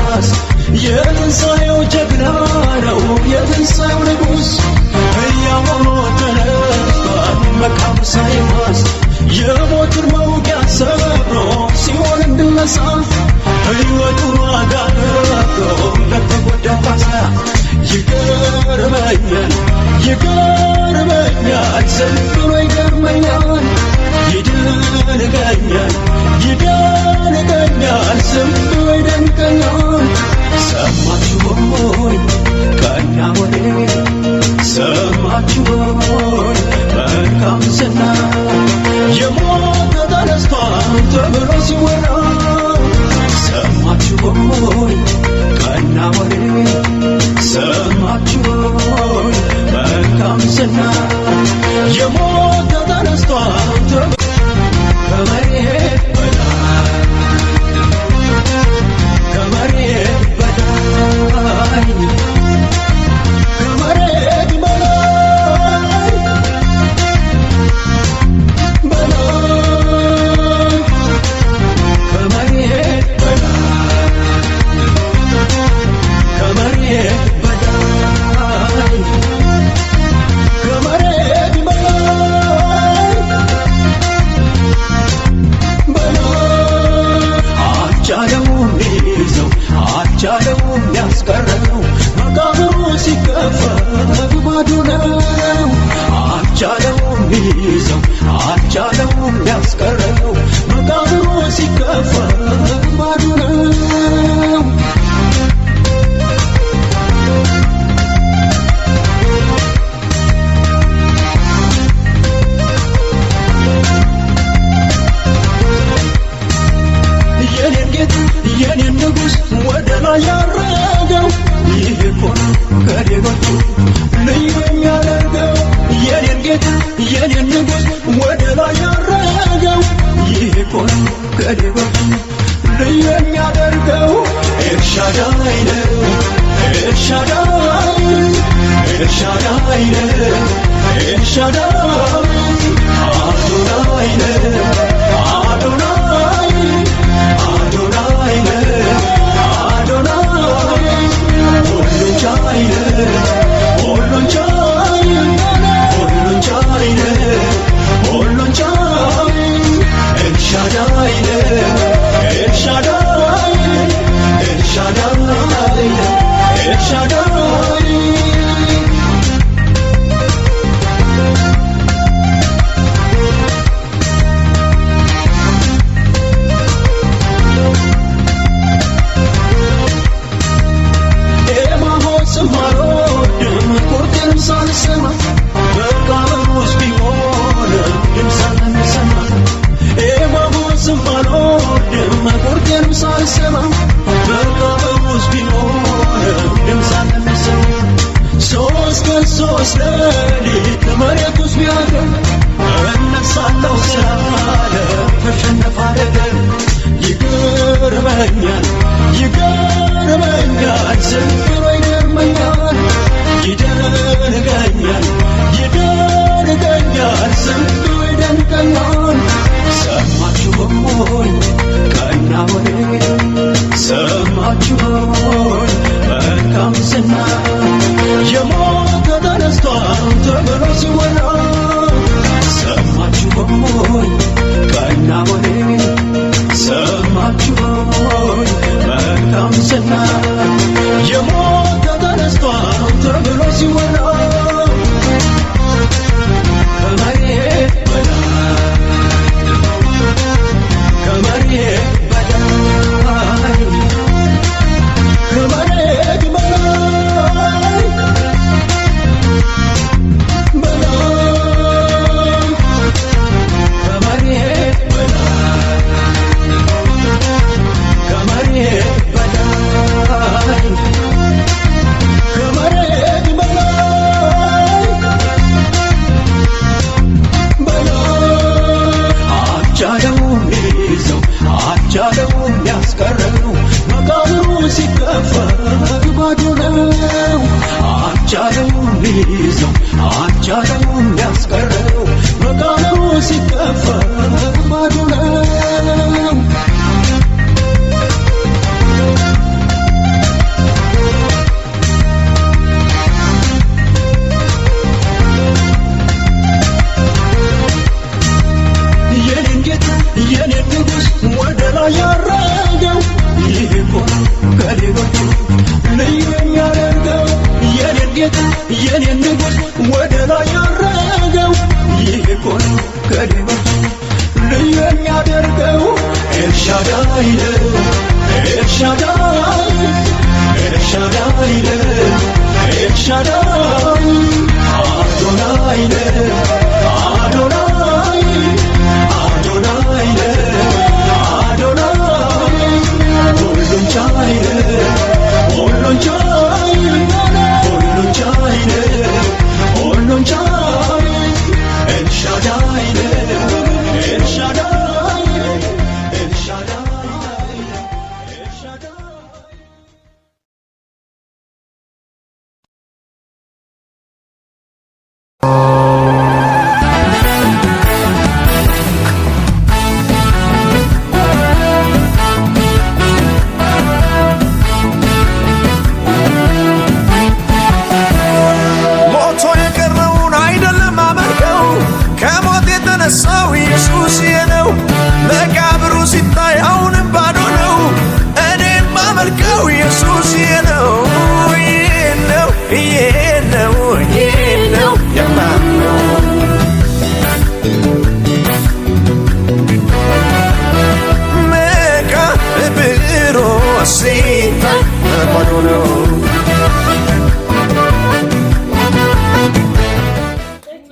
ሳይማስ የትንሣኤው ጀግና ነው የትንሣኤው ንጉሥ ሕያው ሆኖ ተነስቷል መቃብር ሳይማስ የሞትን መውጊያ ሰብሮ ሲኦል እንድነሳ ሕይወቱን ዋጋ ከፍሎ ለተጎዳ ካሳ። ይገርመኛል፣ ይገርመኛል፣ ዝም ብሎ ይገርመኛል። ይደንቀኛል፣ ይደንቀኛል፣ ዝም ብሎ ይደንቀኛል። ሰማችሁ ሆይ ቀና ወሬ፣ ሰማችሁ ሆይ መልካም ዝና፣ የሞተ ተነስቷል ተብሎ ሲወራ። ሰማችሁ ሆይ ቀና ወሬ፣ ሰማችሁ ሆይ መልካም ዝና፣ የሞተ ተነስቷል ተብሎ። ከመሬት በላይ፣ ከመሬት በላይ፣ ከመሬት በላይ በላይ፣ ከመሬት በላይ፣ ከመሬት በላይ፣ ከመሬት በላይ በላይ። አልቻለውም ሊይዘው፣ አልቻለውም ሊያስቀረው፣ መቃብሩ ሲከፈት ባዶ ነው። አልቻለውም ሊይዘው፣ አልቻለውም ሊያስቀረው፣ መቃብሩ ሲከፈት ባዶ ነው። የኔን ጌታ የኔን ንጉሥ ወደ ላይ ያረገው ይህ እኮ ነው ከሌሎቹ ልዩ የሚያደርገው። የኔን ጌታ የኔን ንጉሥ ወደ ላይ ያረገው ይህ እኮ ነው ከሌሎቹ ልዩ የሚያደርገው። ኤልሻዳይ ነው፣ ኤልሻዳይ፣ ኤልሻዳይ ነው፣ ኤልሻዳይ፣ አዶናይ ነው፣ አዶናይ፣ አዶናይ ነው፣ አዶናይ፣ ሁሉን ቻይ ነው፣ ሁሉን ቻይ፣ ሁሉን ቻይ ነው፣ ሁሉን ቻይ፣ ኤልሻዳይ ነው፣ ኤልሻዳይ፣ ኤልሻዳይ፣ ኤልሻዳይ። ኤማሁስም አልወድም ቁርጤንም ሳልሰማ፣ መቃብር ውስጥ ቢሆንም ድምፅ አልሰማ። ኤማሁስም አልወድም ቁርጤንም ሳልሰማ፣ መቃብር ውስጥ ቢሆንም ድምፅ አልሰማ። 3 ቀን 3 ሌሊት መሬት ውስጥ ቢያድር እነሳለሁ ስላለ ተሸነፈ አደገ። ይገርመኛል፣ ይገርመኛል፣ ዝም ብሎ ይገርመኛል። ይደንቀኛል፣ ይደንቀኛል፣ ዝም ብሎ ይደንቀኛል። ሰማችሁ ሆይ ቀና ወሬ፣ ሰማችሁ ሆይ መልካም ዝና፣ የሞተ ተነስቷል ተብሎ ሲወራ። ሰማችሁ ሆይ ቀና ወሬ፣ ሰማችሁ ሆይ መልካም ዝና፣ የሞተ ተነስቷል ተብሎ ሲወራ። ከመሬት በላይ፣ ከመሬት በላይ፣ ከመሬት በላይ በላይ፣ ከመሬት በላይ፣ ከመሬት በላይ። የኔን ንጉሥ ወደ ላይ ያረገው። ይህ እኮ ነው ከሌሎች ልዩ የሚያደርገው። ኤልሻዳይ ነው፣ ኤልሻዳይ፣ ኤልሻዳይ ነው፣ ኤልሻዳይ። አዶናይ ነው፣ አዶናይ፣ አዶናይ ነው፣ አዶናይ። ሁሉን ቻይ ነው፣ ሁሉን ቻይ፣ ሁሉን ቻይ ነው፣ ሁሉን ቻይ። ኤልሻዳይ ነው፣ ኤልሻዳይ፣ ኤልሻዳይ፣ ኤልሻዳይ። ሞቶ የቀረውን አይደለም አመልከው፣ ከሞት የተነሳው ኢየሱስ ነው። መቃብሩ ሲታይ አሁንም ባዶ ነው። እኔም ማመልከው ኢየሱስ ነው። ይህ ነው፣ ይህ